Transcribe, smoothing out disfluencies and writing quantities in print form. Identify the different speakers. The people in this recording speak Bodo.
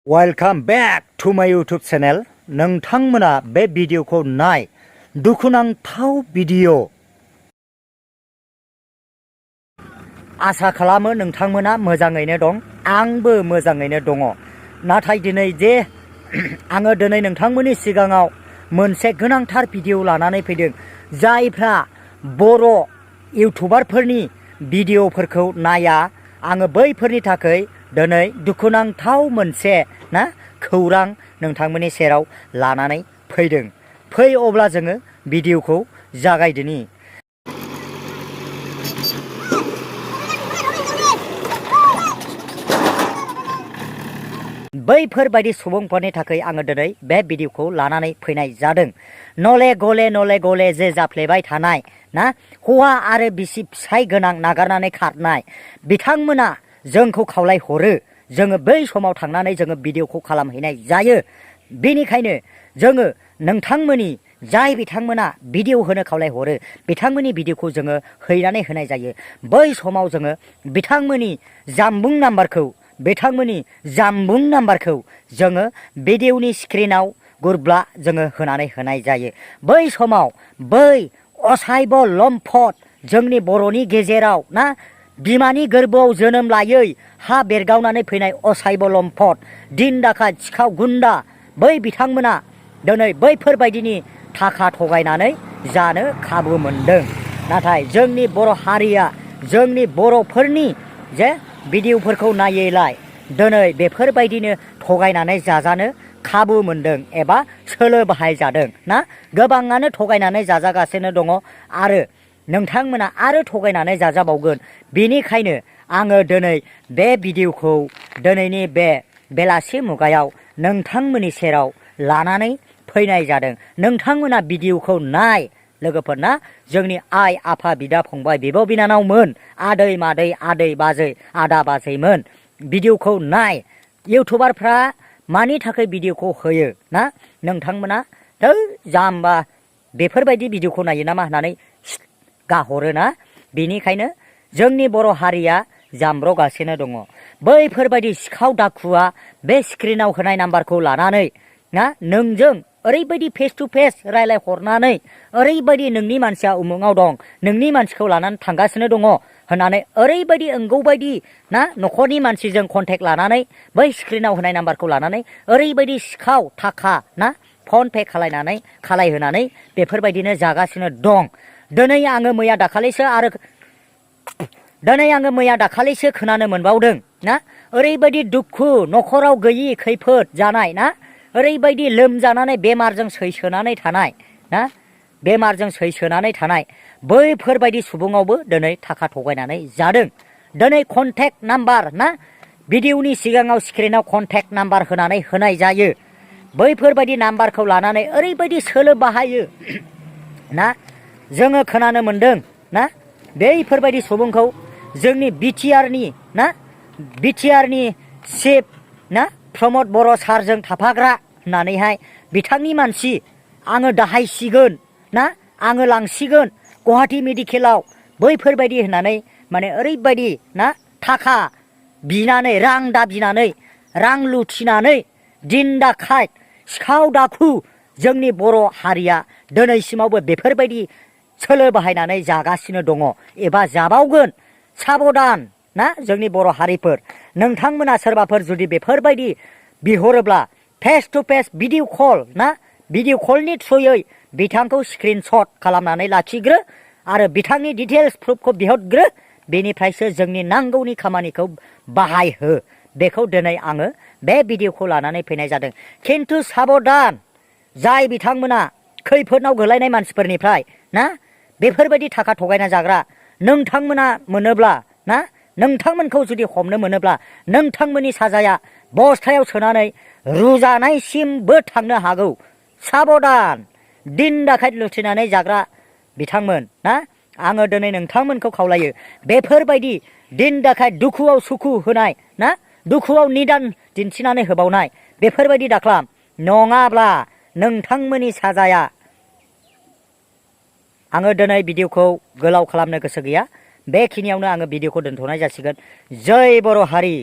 Speaker 1: Welcome back to my YouTube channel. नोंथांमोना बे भिडिअखौ नाय दुखुनांथाव भिडिअ। आसा खालामो नोंथांमोना मोजाङैनो दं, आंबो मोजाङैनो दङ। नाथाय दिनै जे आङो दिनै नोंथांमोननि सिगाङाव मोनसे गोनांथार भिडिअ लानानै फैदों। जायफ्रा बर' इउटुबारफोरनि भिडिअफोरखौ नाया, आङो बैफोरनि थाखाय दिनै दुखुनांथाव मोनसे खौरां नोंथांमोननि सेराव लानानै फैदों। फै अब्ला जोङो भिडिअखौ जागायदिनि। बैफोरबायदि सुबुंफोरनि थाखाय आङो दिनै बे भिडिअखौ लानानै फैनाय जादों। नले गले जे जाफ्लेबाय थानाय हौवा आरो बिसि फिसाय गोनां नागारनानै खारनाय बिथांमोना जोंखौ खावलायहरो। जोङो बै समाव थांनानै जोङो भिडिअखौ खालामहैनाय जायो। बेनिखायनो जोङो नोंथांमोननि जाय बिथांमोना भिडिअ होनो खावलायहरो बिथांमोननि भिडिअखौ जोङो हैनानै होनाय जायो। बै समाव जोङो बिथांमोननि जामबुं नाम्बारखौ जोङो भिडिअनि स्क्रिनाव गुरब्ला जोङो होनानै होनाय जायो। बै समाव बै असाइब लम्फद जोंनि बर'नि गेजेराव बिमानि गोरबोआव जोनोम लायै हा बेरगावनानै फैनाय असाइब लम्फद दिन दाखात सिखाव गुन्दा बै बिथांमोना दिनै बैफोरबायदिनि थाखा थगायनानै जानो खाबु मोनदों। नाथाय जोंनि बर' हारिया जोंनि बर'फोरनि जे भिडिअफोरखौ नायैलाय दिनै बेफोरबायदिनो थगायनानै जाजानो खाबु मोनदों एबा सोलो बाहायजादों गोबाङानो थगायनानै जाजागासिनो दङ आरो नोंथांमोना आरो थगायनानै जाजाबावगोन। बेनिखायनो आङो दिनै बे भिडिअखौ दिनैनि बे बेलासि मुगायाव नोंथांमोननि सेराव लानानै फैनाय जादों। नोंथांमोना भिडिअखौ नाय लोगोफोरना, जोंनि आइ आफा बिदा फंबाय बिब' बिनानावमोन, आदै मादै आदै बाजै आदा बाजैमोन, भिडिअखौ नाय। इउटुबारफ्रा मानि थाखाय भिडिअखौ होयो नोंथांमोना जाम्बा बेफोरबायदि भिडिअखौ नायो नामा होननानै गाहरो बेनिखायनो जोंनि बर' हारिया जामब्रगासिनो दङ। बैफोरबायदि सिखाव दाखुआ बे स्क्रिनाव होनाय नाम्बारखौ लानानै नोंजों ओरैबायदि फेस टु फेस रायलायहरनानै ओरैबायदि नोंनि मानसिया उमुङाव दं, नोंनि मानसिखौ लानानै थांगासिनो दङ होननानै ओरैबायदि अंगौबायदि न'खरनि मानसिजों कन्टेक्ट लानानै बै स्क्रिनाव होनाय नाम्बारखौ लानानै ओरैबायदि सिखाव थाखा फन पे खालायहोनानै बेफोरबायदिनो जागासिनो दं। दिनै आङो मैया दाखालिसो खोनानो मोनबावदों ओरैबायदि दुखु न'खराव गैयि खैफोद जानाय ओरैबायदि लोमजानानै बेमारजों सैसोनानै थानाय बैफोरबायदि सुबुङावबो दिनै थाखा थगायनानै जादों। दिनै कन्टेक्ट नाम्बार भिडिअनि सिगाङाव स्क्रिनाव कन्टेक्ट नाम्बार होनानै होनाय जायो। बैफोरबायदि नाम्बारखौ लानानै ओरैबायदि सोलो बाहायो जोङो खोनानो मोनदों बैफोरबायदि सुबुंखौ जोंनि बिटिआरनि चिफ प्रमद बर' सारजों थाफाग्रा होननानैहाय बिथांनि मानसि आङो दाहायसिगोन आङो लांसिगोन गुवाहाटि मेडिकेलाव बैफोरबायदि होननानै माने ओरैबायदि थाखा बिनानै रां दाबिनानै रां लुथिनानै दिन दाखायत सिखाव दाखु जोंनि बर' हारिया दिनैसिमावबो बेफोरबायदि सोलो बाहायनानै जागासिनो दङ एबा जाबावगोन। साबधान जोंनि बर' हारिफोर, नोंथांमोना सोरबाफोर जुदि बेफोरबायदि बिहरोब्ला फेस टु फेस भिडिअ कलनि थ्रुयै बिथांखौ स्क्रिनशट खालामनानै लाखिग्रो आरो बिथांनि डिटेल्स प्रुफखौ बिहरग्रो। बेनिफ्रायसो जोंनि नांगौनि खामानिखौ बाहायहो। बेखौ दिनै आङो बे भिडिअखौ लानानै फैनाय जादों। खिन्थु साबधान, जाय बिथांमोना खैफोदनाव गोलैनाय मानसिफोरनिफ्राय बेफोरबायदि थाखा थगायना जाग्रा नोंथांमोना मोनोब्ला नोंथांमोनखौ जुदि हमनो मोनोब्ला नोंथांमोननि साजाया बस्थायाव सोनानै रुजानायसिमबो थांनो हागौ। साबधान, दिन दाखायत लुथिनानै जाग्रा बिथांमोन आङो दिनै नोंथांमोनखौ खावलायो, बेफोरबायदि दिन दाखायत दुखुआव सुखु होनाय दुखुआव निदान दिन्थिनानै होबावनाय बेफोरबायदि दाख्लाम, नङाब्ला नोंथांमोननि साजाया। आङो दिनै भिडिअखौ गोलाव खालामनो गोसो गैया, बेखिनियावनो आङो भिडिअखौ दोनथ'नाय जासिगोन। जय बर' हारि।